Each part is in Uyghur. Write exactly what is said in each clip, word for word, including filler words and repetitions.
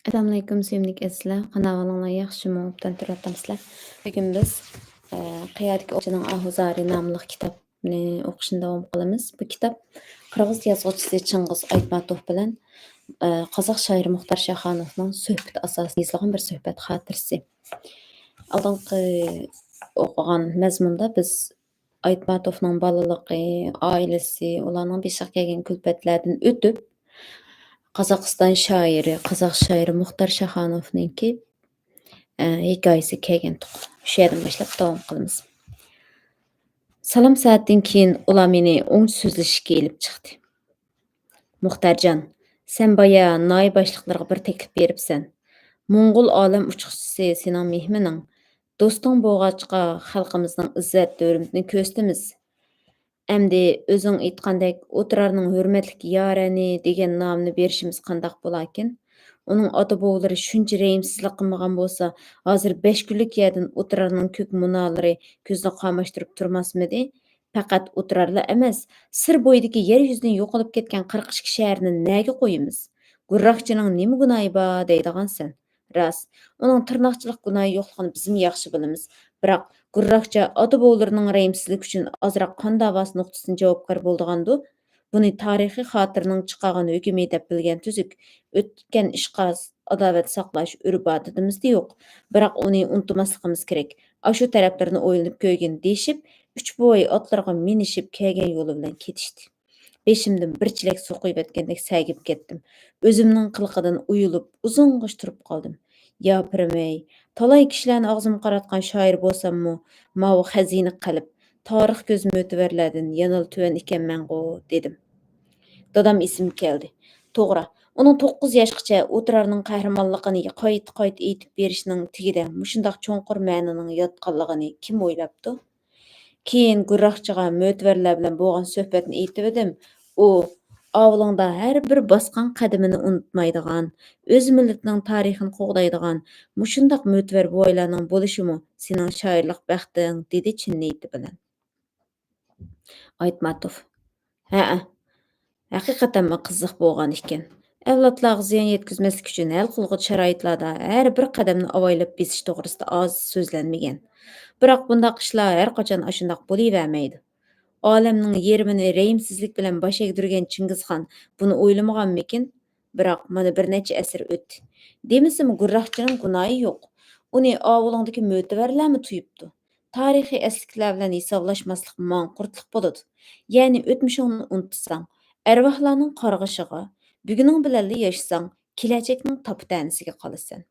ئەسسالامۇئەلەيكۇم، سۆيۈملۈك ئەزىزلەر. قانداق ئەھۋالىڭلار، ياخشىمۇ؟ ئوبدان تۇرۇۋاتامسىلەر؟ بۈگۈن بىز، ئە، قەيەردىكى ئوۋچىنىڭ ئاھۇ زارى ناملىق كىتابنى ئوقۇشنى داۋام قىلىمىز. بۇ كىتاب قىرغىز يازغۇچىسى چىڭغىز ئايتماتوف بىلەن، ئە، قازاق شائىرى مۇختار شاخانوفنىڭ سۆھبىتى ئاساسىدا يېزىلغان بىر سۆھبەت خاتىرىسى. ئالدىنقى ئوقۇغان مەزمۇندا بىز ئايتماتوفنىڭ بالىلىقى، ئائىلىسى، ئۇلارنىڭ بېشىغا كەلگەن كۈلپەتلەردىن ئۆتۈپ، قازاقىستان شائىرى، قازاق شائىرى مۇختار شاخانوفنىڭكى، ئە، ھېكايىسىگە كەلگەنتۇق. شۇ يەردىن باشلاپ داۋام قىلىمىز. سالام سائەتتىن كېيىن ئۇلار مېنى ئوڭچە سۆزلىشىشكە ئېلىپ چىقتى. مۇختەرجان، سەن بايا ناھىيە باشلىقلىرىغا بىر تەكلىپ بېرىپسەن. موڭغۇل ئالەم ئۇچقۇچىسى سېنىڭ مېھمىنىڭ. دوستۇڭ بولغاچقا، خەلقىمىزنىڭ ئىززەت-ھۆرمىتىنى كۆرسىتىمىز. ئەمدى ئۆزۈڭ ئېيتقاندەك، ئوترارنىڭ ھۆرمەتلىك يارەنى دېگەن نامنى بېرىشىمىز قانداق بولاركىن؟ ئۇنىڭ ئاتا-بوۋىلىرى شۇنچە رەھىمسىزلىك قىلمىغان بولسا، ھازىر بەش كۈنلۈك يەردىن ئوترارنىڭ كۆك مۇنارلىرى كۆزنى قاماشتۇرۇپ تۇرماسمىدى؟ پەقەت ئوترارلا ئەمەس، سىر بويىدىكى يەر يۈزىدىن يوقىلىپ كەتكەن قىرىق ئىككى شەھەرنى نەگە قويىمىز؟ گۇرراقچىنىڭ نېمە گۇناھى بار دەيدىغانسەن؟ راست، ئۇنىڭ تىرناقچىلىق گۇناھى يوقلۇقىنى بىزمۇ ياخشى بىلىمىز. بىراق، گۇرراقچا ئاتا-بوۋىلىرىنىڭ رەھىمسىزلىكى ئۈچۈن ئازراق قان داۋاسى نۇقتىسىدىن جاۋابكار بولىدىغاندۇ؟ بۇنى تارىخىي خاتىرىنىڭ چىقارغان ھۆكمى دەپ بىلگەن تۈزۈك. ئۆتكەن ئىشقا ئاداۋەت ساقلاش ئۆرپ-ئادىتىمىزدە يوق. بىراق ئۇنى ئۇنتۇماسلىقىمىز كېرەك. ئاشۇ تەرەپلىرىنى ئويلىنىپ كۆرگىن، دېيىشىپ، ئۈچ بوۋاي ئاتلىرىغا مىنىشىپ كەلگەن يولى بىلەن كېتىشتى. بېشىمدىن بىر چېلەك سۇ قۇيۇۋەتكەندەك سەگىپ كەتتىم. ئۆزۈمنىڭ قىلىقىدىن ئۇيىلىپ، ئۇزۇنغىچە تۇرۇپ قالدىم. يا پىرىم-ئەي، تالاي كىشىلەرنى ئاغزىمغا قاراتقان شائىر بولساممۇ، ماۋۇ خەزىنە قەلب، تارىخ كۆزى مۆتىۋەرلەردىن يەنىلا تۆۋەن ئىكەنمەنغۇ، دېدىم. دادام ئېسىمگە كەلدى. توغرا، ئۇنىڭ توققۇز ياشقىچە ئوترارنىڭ قەھرىمانلىقىنى قايتا-قايتا ئېيتىپ بېرىشنىڭ تېگىدە مۇشۇنداق چوڭقۇر مەنىنىڭ ياتقانلىقىنى كىم ئويلاپتۇ؟ كېيىن گۇرراقچىغا مۆتىۋەرلەر بىلەن بولغان سۆھبەتنى ئېيتىۋىدىم. ئۇ، ئاۋۇلۇڭدا ھەر بىر باسقان قەدىمىنى ئۇنتۇمايدىغان، ئۆز مىللىتىنىڭ تارىخىنى قوغدايدىغان مۇشۇنداق مۆتىۋەر بوۋايلارنىڭ بولۇشىمۇ سېنىڭ شائىرلىق بەختىڭ، دېدى چىن نىيىتى بىلەن. ئايتماتوف، ھەئە، ھەقىقەتەنمۇ قىزىق بولغان ئىكەن. ئەۋلادلارغا زىيان يەتكۈزمەسلىك ئۈچۈن ھەل قىلغۇچ شارائىتلاردا ھەر بىر قەدەمنى ئاۋايلاپ بېسىش توغرىسىدا ئاز سۆزلەنمىگەن. بىراق بۇنداق ئىشلار ھەرقاچان ئاشۇنداق بولۇۋەرمەيدۇ. ئالەمنىڭ يېرىمىنى رەھىمسىزلىك بىلەن باش ئەگدۈرگەن چىڭگىزخان بۇنى ئويلىمىغانمىكىن؟ بىراق مانا بىر نەچچە ئەسىر ئۆتتى. دېمىسىمۇ گۇرراقچىنىڭ گۇناھى يوق. ئۇنى ئاۋۇلۇڭدىكى مۆتىۋەرلەرمۇ تۇيۇپتۇ. تارىخىي ئەسلىكلەر بىلەن ھېسابلاشماسلىق ماڭقۇرتلۇق بولىدۇ. يەنى ئۆتمۈشۈڭنى ئۇنتۇساڭ، ئەرۋاھلارنىڭ قارغىشىغا، بۈگۈنۈڭ بىلەنلا ياشىساڭ، كېلەچەكنىڭ تاپا-تەنىسىگە قالىسەن.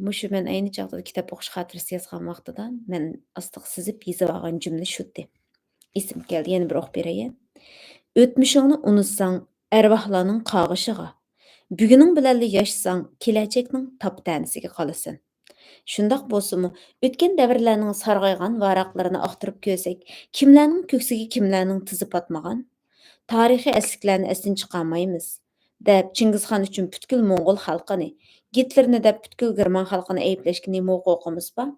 مۇشۇ مەن ئەينى چاغدا كىتاب ئوقۇش خاتىرىسى يازغان ۋاقتىدا مەن ئاستىغا سىزىپ يېزىۋالغان جۈملە شۇتى. ئېسىمگە كەلدى، يەنە بىر ئوقۇپ بېرەي. ئۆتمۈشۈڭنى ئۇنتۇساڭ، ئەرۋاھلارنىڭ قارغىشىغا، بۈگۈنۈڭ بىلەنلا ياشىساڭ، كېلەچەكنىڭ تاپا-تەنىسىگە قالىسەن. شۇنداق بولسىمۇ، ئۆتكەن دەۋرلەرنىڭ سارغايغان ۋاراقلىرىنى ئاختۇرۇپ كۆرسەك، كىملەرنىڭ كۆكسىگە كىملەرنىڭ تىزى پاتمىغان؟ تارىخىي ئەسلىكلەرنى ئەستىن چىقارمايمىز، دەپ، چىڭگىزخان ئۈچۈن پۈتكۈل موڭغۇل خەلقىنى، گىتلېرنى دەپ، پۈتكۈل گېرمان خەلقىنى ئەيىبلەشكە نېمە ھوقۇقىمىز بار؟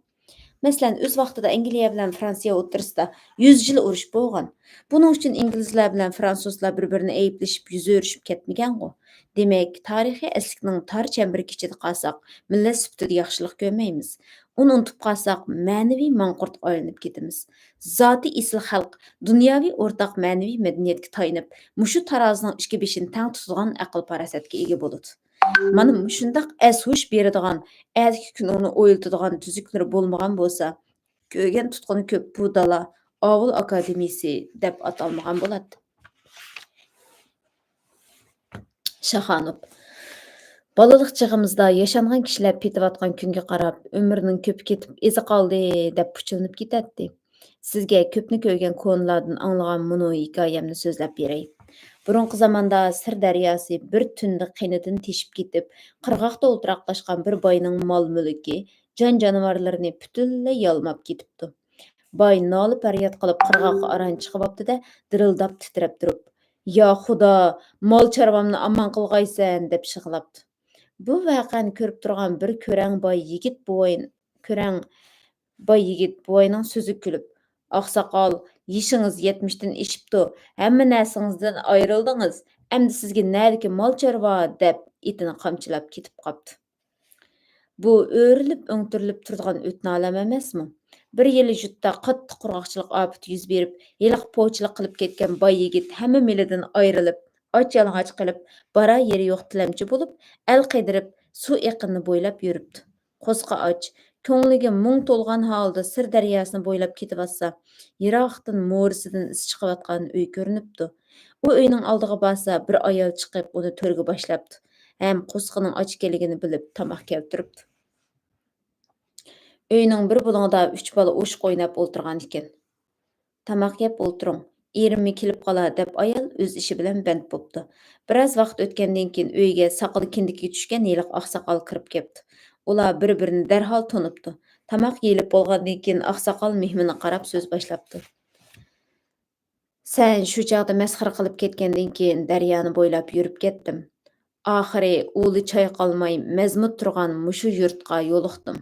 مەسىلەن، ئۆز ۋاقتىدا ئەنگلىيە بىلەن فرانسىيە ئوتتۇرىسىدا يۈز يىل ئۇرۇش بولغان. بۇنىڭ ئۈچۈن ئىنگلىزلار بىلەن فرانسۇزلار بىر-بىرىنى ئەيىبلىشىپ، يۈزۈرۈشۈپ كەتمىگەنغۇ؟ دېمەك، تارىخىي ئەسلىكنىڭ تار چەمبىرىكى ئىچىدە قالساق، مىللەت سۈپىتىدە ياخشىلىق كۆرمەيمىز. ئۇنى ئۇنتۇپ قالساق، مەنىۋى ماڭقۇرتقا ئايلىنىپ كېتىمىز. زاتى ئېسىل خەلق دۇنياۋى ئورتاق مەنىۋى مەدەنىيەتكە تايىنىپ، مۇشۇ تارازىنىڭ ئىككى بېشىنى تەڭ تۇتىدىغان ئەقىل-پاراسەتكە ئىگە بولىدۇ. مانا مۇشۇنداق ئەس-ھوش بېرىدىغان، ئەتىكى كۈنۈڭنى ئويلىتىدىغان تۈزۈكلىرى بولمىغان بولسا، كۆرگەن تۇتقىنى كۆپ بۇ دالا ئاۋۇل ئاكادېمىيىسى دەپ ئاتالمىغان بولاتتى. شاخانوف. بالىلىق چېغىمىزدا ياشانغان كىشىلەر پېتىۋاتقان كۈنگە قاراپ، ئۆمرىنىڭ كۆپى كېتىپ، ئىزى قالدى، دەپ پۇچىلىنىپ كېتەتتى. سىزگە كۆپنى كۆرگەن كونىلاردىن ئاڭلىغان مۇنۇ ھېكايەمنى سۆزلەپ بېرەي. بۇرۇنقى زاماندا سىر دەرياسى بىر تۈندە قېنىدىن تېشىپ كېتىپ، قىرغاقتا ئولتۇراقلاشقان بىر باينىڭ مال-مۈلكى، جان-جانىۋارلىرىنى پۈتۈنلەي يالماپ كېتىپتۇ. باي نالە-پەرياد قىلىپ قىرغاققا ئاران چىقىۋاپتۇ-دە، دىرىلداپ تىترەپ تۇرۇپ، «يا خۇدا، مال-چارۋامنى ئامان قىلغايسەن!» دەپ يىغلاپتۇ. بۇ ۋەقەنى كۆرۈپ تۇرغان بىر كۆرەڭ باي يىگىت بوۋاي، كۆرەڭ باي يىگىت بوۋاينىڭ سۆزىگە كۈلۈپ، «ئاقساقال، يېشىڭىز يەتمىشتىن ئېشىپتۇ، ھەممە نەرسىڭىزدىن ئايرىلدىڭىز، ئەمدى سىزگە نەدىكى مال-چارۋا؟» دەپ ئېتىنى قامچىلاپ كېتىپ قاپتۇ. بۇ ئۆرۈلۈپ، ئۆڭتۈرۈلۈپ تۇرىدىغان ئۆتنە ئالەم ئەمەسمۇ؟ بىر يىل يۇرتتا قاتتىق قۇرغاقچىلىق ئاپىتى يۈز بېرىپ، ھېلىقى پوچىلىق قىلىپ كەتكەن باي يىگىت ھەممە مېلىدىن ئايرىلىپ، ئاچ-يالىڭاچ قېلىپ، بارار يېرى يوق تىلەمچى بولۇپ، ئەل قىدىرىپ، سۇ ئېقىنىنى بويلاپ يۈرۈپتۇ. قورسىقى ئاچ، كۆڭلىگە مۇڭ تولغان ھالدا سىر دەرياسىنى بويلاپ كېتىۋاتسا، يىراقتىن مورىسىدىن ئىس چىقىۋاتقان ئۆي كۆرۈنۈپتۇ. ئۇ ئۆينىڭ ئالدىغا بارسا، بىر ئايال چىقىپ، ئۇنى تۆرگە باشلاپتۇ ھەم قورسىقىنىڭ ئاچ ئىكەنلىكىنى بىلىپ، تاماق كەلتۈرۈپتۇ. ئۆينىڭ بىر بۇلۇڭىدا ئۈچ بالا ئوشۇق ئويناپ ئولتۇرغانىكەن. «تاماق يەپ ئولتۇرۇڭ، ئېرىممۇ كېلىپ قالار» دەپ، ئايال ئۆز ئىشى بىلەن بەند بوپتۇ. بىراز ۋاقىت ئۆتكەندىن كېيىن، ئۆيگە ساقىلى كىندىكىگە چۈشكەن ھېلىقى ئاقساقال كىرىپ كەپتۇ. ئۇلار بىر-بىرىنى دەرھال تونۇپتۇ. تاماق يېيىلىپ بولغاندىن كېيىن، ئاقساقال مېھمىنغا قاراپ سۆز باشلاپتۇ. «سەن شۇ چاغدا مەسخىرە قىلىپ كەتكەندىن كېيىن، دەريانى بويلاپ يۈرۈپ كەتتىم. ئاخىرى ئۇلى چايقالماي مەزمۇت تۇرغان مۇشۇ يۇرتقا يولۇقتۇم.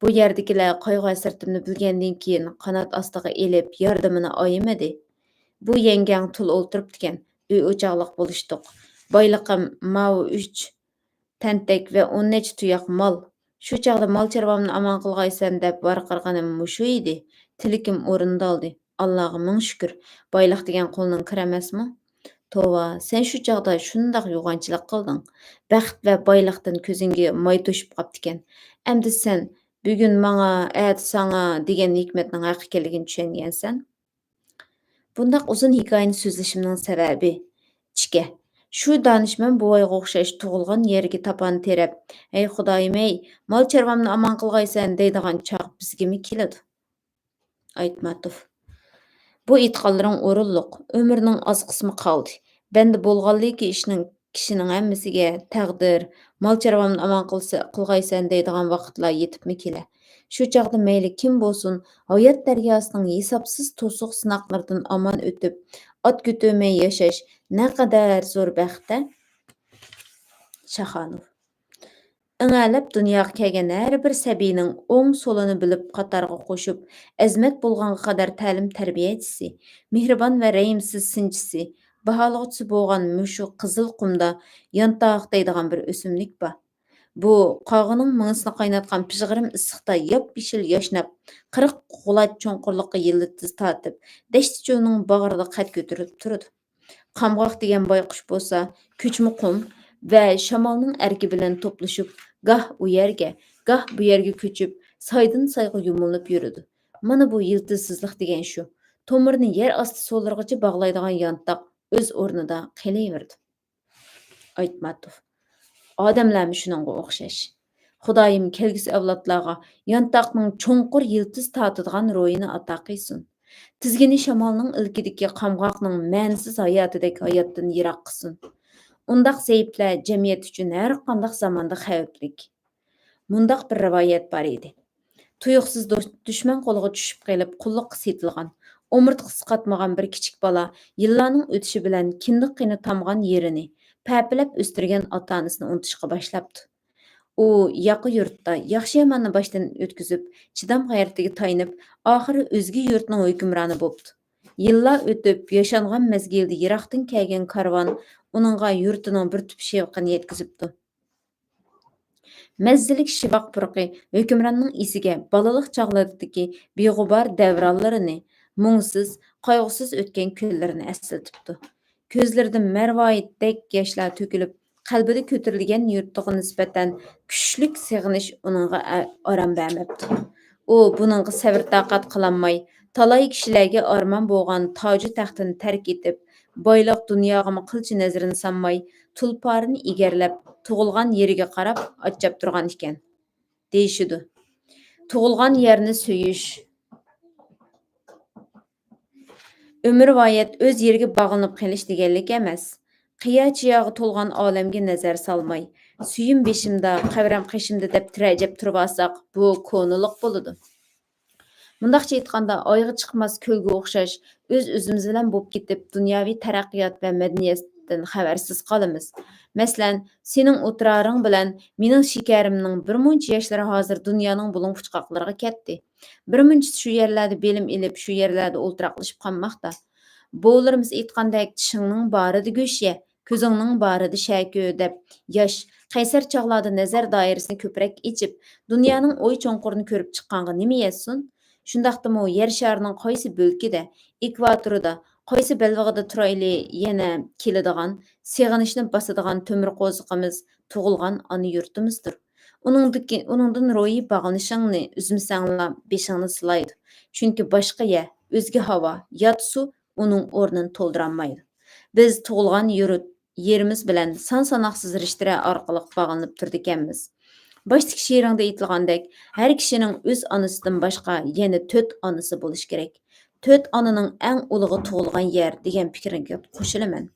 بۇ يەردىكىلەر قايغۇ-ھەسرىتىمنى بىلگەندىن كېيىن، قانات ئاستىغا ئېلىپ، ياردىمىنى ئايىمىدى. بۇ يەڭگەڭ تولا ئولتۇرۇپتىكەن. ئۆي-ئوچاقلىق بولۇشتۇق. بايلىقىم ماۋۇ ئۈچ تەنتەك ۋە ئون نەچچە تۇياق مال. شۇ چاغدا مال-چارۋامنى ئامان قىلغايسەن دەپ ۋارقىرىغىنىم مۇشۇ ئىدى. تىلىكىم ئورۇندالدى. ئاللاغا مىڭ شۈكۈر. بايلىق دېگەن قولنىڭ كىرى ئەمەسمۇ؟» «توۋا، سەن شۇ چاغدا شۇنداق يوغانچىلىق قىلدىڭ. بەخت ۋە بايلىقتىن كۆزۈڭگە ماي توشۇپ قاپتىكەن. ئەمدى سەن بۈگۈن ماڭا، ئەتە ساڭا دېگەن ھېكمەتنىڭ ھەققى ئىكەنلىكىنى چۈشەنگەنسەن.» بۇنداق ئۇزۇن ھېكايىنى سۆزلىشىمنىڭ سەۋەبى، چىكە، شۇ دانىشمەن بوۋايغا ئوخشاش تۇغۇلغان يەرگە تاپان تىرەپ، «ھەي خۇدايىم-ھەي، مال-چارۋامنى ئامان قىلغايسەن» دەيدىغان چاغ بىزگىمۇ كېلىدۇ. ئايتماتوف. بۇ ئېيتقانلىرىڭ ئورۇنلۇق. ئۆمۈرنىڭ ئاز قىسمى قالدى. بەندە بولغانلىكى ئىشنىڭ، كىشىنىڭ ھەممىسىگە تەقدىر، «مال-چارۋامنى ئامان قىلسا، قىلغايسەن» دەيدىغان ۋاقىتلار يېتىپمۇ كېلە. شۇ چاغدا مەيلى كىم بولسۇن، ھايات دەرياسىنىڭ ھېسابسىز توسۇق سىناقلىرىدىن ئامان ئۆتۈپ، ئات كۆتۈرمەي ياشاش نەقەدەر زور بەخت-ە! شاخانوف. ئىڭەلەپ دۇنياغا كەلگەن ھەر بىر سەبىينىڭ ئوڭ-سولىنى بىلىپ قاتارغا قوشۇپ، ئەزىمەت بولغانغا قەدەر تەلىم-تەربىيەچىسى، مېھرىبان ۋە رەھىمسىز سىنچىسى، باھالىغۇچىسى بولغان مۇشۇ قىزىل قۇمدا يانتاق دەيدىغان بىر ئۆسۈملۈك بار. بۇ قاغىنىڭ مېڭىسىنى قايناتقان پىژغىرىم ئىسسىقتا ياپيېشىل ياشناپ، قىرىق قۇلاچ چوڭقۇرلۇققا يىلتىز تارتىپ، دەشتى-چۆلنىڭ باغرىدا قەد كۆتۈرۈپ تۇرىدۇ. قامغاق دېگەن بايقۇش بولسا، كۆچمە قۇم ۋە شامالنىڭ ئەركى بىلەن توپلىشىپ، گاھ ئۇ يەرگە، گاھ بۇ يەرگە كۆچۈپ، سايدىن سايغا يۇمىلىنىپ يۈرىدۇ. مانا بۇ يىلتىزسىزلىق دېگەن شۇ. تومۇرىنى يەر ئاستى سۇلىرىغىچە باغلايدىغان يانتاق ئۆز ئورنىدا قېلىۋېرىدۇ. ئايتماتوف. ئادەملەرمۇ شۇنىڭغا ئوخشاش. خۇدايىم كەلگۈسى ئەۋلادلارغا يانتاقنىڭ چوڭقۇر يىلتىز تارتىدىغان روھىنى ئاتا قىلسۇن. تىزگىنى شامالنىڭ ئىلكىدىكى قامغاقنىڭ مەنىسىز ھاياتىدەك ھاياتتىن يىراق قىلسۇن. ئۇنداق زەئىپلەر جەمئىيەت ئۈچۈن ھەرقانداق زاماندا خەۋپلىك. مۇنداق بىر رىۋايەت بار ئىدى. تۇيۇقسىز دۇش-، دۈشمەن قولىغا چۈشۈپ قېلىپ، قۇللۇققا سېتىلغان، ئومۇرتقىسى قاتمىغان بىر كىچىك بالا يىللارنىڭ ئۆتۈشى بىلەن كىندىك قېنى تامغان يېرىنى، پەپىلەپ ئۆستۈرگەن ئاتا-ئانىسىنى ئۇنتۇشقا باشلاپتۇ. ئۇ ياقا يۇرتتا ياخشى-ياماننى باشتىن ئۆتكۈزۈپ، چىدام-غەيرىتىگە تايىنىپ، ئاخىرى ئۆزگە يۇرتنىڭ ھۆكۈمرانى بوپتۇ. يىللار ئۆتۈپ، ياشانغان مەزگىلدە يىراقتىن كەلگەن كارۋان ئۇنىڭغا يۇرتىنىڭ بىر تۈپ شېۋىقىنى يەتكۈزۈپتۇ. مەززىلىك شىۋاق پۇرىقى ھۆكۈمراننىڭ ئېسىگە بالىلىق چاغلىرىدىكى بىغۇبار دەۋرانلىرىنى، مۇڭسىز، قايغۇسىز ئۆتكەن كۈنلىرىنى ئەسلىتىپتۇ. كۆزلىرىدىن مەرۋايىتتەك ياشلار تۆكۈلۈپ، قەلبىدە كۆتۈرۈلگەن يۇرتىغا نىسبەتەن كۈچلۈك سېغىنىش ئۇنىڭغا ئە-، ئارام بەرمەپتۇ. ئۇ بۇنىڭغا سەۋر-تاقەت قىلالماي، تالاي كىشىلەرگە ئارمان بولغان تاجۇ تەختىنى تەرك ئېتىپ، بايلىق دۇنياغىمۇ قىلچە نەزىرىنى سالماي، تۇلپارىنى ئېگەرلەپ، تۇغۇلغان يېرىگە قاراپ ئات چاپتۇرغان ئىكەن. دېيىشىدۇ. تۇغۇلغان يەرنى سۆيۈش. ئۆمۈرۋايەت ئۆز يېرىگە باغلىنىپ قېلىش دېگەنلىك ئەمەس. قىيا-چىياغا تولغان ئالەمگە نەزەر سالماي، «سۆيۈم بېشىمدا، قەبرەم قېشىمدا» دەپ تىرەجەپ تۇرۇۋالساق، بۇ كونىلىق بولىدۇ. مۇنداقچە ئېيتقاندا، ئايغا چىقماس كۆلگە ئوخشاش، ئۆز-ئۆزىمىز بىلەن بولۇپ كېتىپ، دۇنياۋى تەرەققىيات ۋە مەدەنىيەتتىن خەۋەرسىز قالىمىز. مەسىلەن، سېنىڭ ئوترارىڭ بىلەن مېنىڭ شېكەرىمنىڭ بىر مۇنچە ياشلىرى ھازىر دۇنيانىڭ بۇلۇڭ-پۇچقاقلىرىغا كەتتى. بىر مۇنچىسى شۇ يەرلەردە بىلىم ئېلىپ، شۇ يەرلەردە ئولتۇراقلىشىپ قالماقتا. بوۋىلىرىمىز ئېيتقاندەك، «چىشىڭنىڭ بارىدا گۆش يە، كۆزۈڭنىڭ بارىدا شەكۈ دەپ ياش، قەيسەر چاغلاردا نەزەر دائىرىسىنى كۆپرەك ئېچىپ، دۇنيانىڭ ئوي چوڭقۇرىنى كۆرۈپ چىققانغا نېمە يەتسۇن؟ شۇنداقتىمۇ يەر شارىنىڭ قايسى بۆلىكىدە، ئېكۋاتورىدا، قايسى بەلبېغىدا تۇرايلى، يەنە كېلىدىغان، سېغىنىشنى باسىدىغان تۆمۈر قوزۇقىمىز تۇغۇلغان ئانا يۇرتىمىزدۇر. ئۇنىڭدىكى، ئۇنىڭدىن روھىي باغلىنىشىڭنى ئۈزمىسەڭلا، بېشىڭنى سىلايدۇ. چۈنكى باشقا يەر، ئۆزگە ھاۋا، يات سۇ ئۇنىڭ ئورنىنى تولدۇرالمايدۇ. بىز تۇغۇلغان يۇرت، يېرىمىز بىلەن سان-ساناقسىز رىشتىلەر ئارقىلىق باغلىنىپ تۇرىدىكەنمىز. باشتىكى شېئىرىڭدە ئېيتىلغاندەك، ھەر كىشىنىڭ ئۆز ئانىسىدىن باشقا يەنە تۆت ئانىسى بولۇشى كېرەك. تۆت ئانىنىڭ ئەڭ ئۇلۇغى تۇغۇلغان يەر دېگەن پىكرىڭگە قوشۇلىمەن.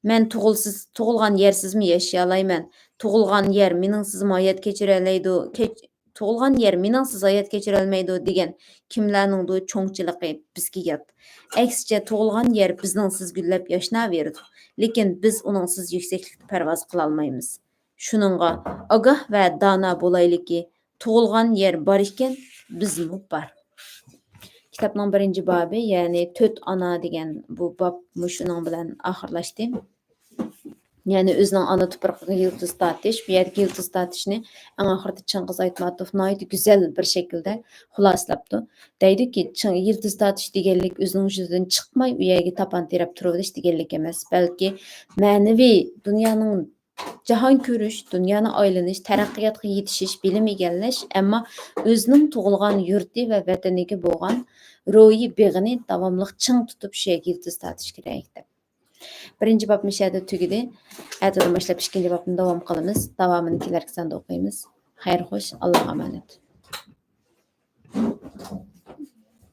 مەن تۇغۇلسىز، تۇغۇلغان يەرسىزمۇ ياشىيالايمەن؟ تۇغۇلغان يەر مېنىڭسىزمۇ ھايات كەچۈرەلەيدۇ؟ كەچ-، تۇغۇلغان يەر مېنىڭسىز ھايات كەچۈرەلمەيدۇ دېگەن كىملەرنىڭدۇ چوڭچىلىقى بىزگە يات. ئەكسىچە، تۇغۇلغان يەر بىزنىڭسىز گۈللەپ ياشناۋېرىدۇ. لېكىن بىز ئۇنىڭسىز يۈكسەكلىكتە پەرۋاز قىلالمايمىز. شۇنىڭغا ئاگاھ ۋە دانا بولايلىكى، تۇغۇلغان يەر بار ئىكەن، بىزمۇ بار. كىتابنىڭ بىرىنچى بابى، يەنى تۆت ئانا دېگەن بۇ باب مۇشۇنىڭ بىلەن ئاخىرلاشتى. يەنى ئۆزىنىڭ ئانا تۇپرىقىغا يىلتىز تارتىش، بۇ يەردىكى يىلتىز تارتىشنى ئەڭ ئاخىرىدا چىڭگىز ئايتماتوف ناھايىتى گۈزەل بىر شەكىلدە خۇلاسىلەپتۇ. دەيدۇكى، چىڭ-، يىلتىز تارتىش دېگەنلىك ئۆزىنىڭ يۈزىدىن چىقماي، ئۇ يەرگە تاپان تېرەپ تۇرۇۋېلىش دېگەنلىك ئەمەس، بەلكى مەنىۋى دۇنيانىڭ جاھان كۆرۈش، دۇنيانى ئايلىنىش، تەرەققىياتقا يېتىشىش، بىلىم ئىگىلەش، ئەمما ئۆزىنىڭ تۇغۇلغان يۇرتى ۋە ۋەتىنىگە بولغان روھىي بېغىنى داۋاملىق چىڭ تۇتۇپ، شۇ يەرگە يىلتىز تارتىش كېرەك دەپ. بىرىنچى باب مۇشۇ يەردە تۈگىدى. ئەتىدىن باشلاپ ئىككىنچى بابنى داۋام قىلىمىز. داۋامىنى كېلەركى ساندا ئوقۇيمىز. خەير خوش، ئاللاغا ئامانەت.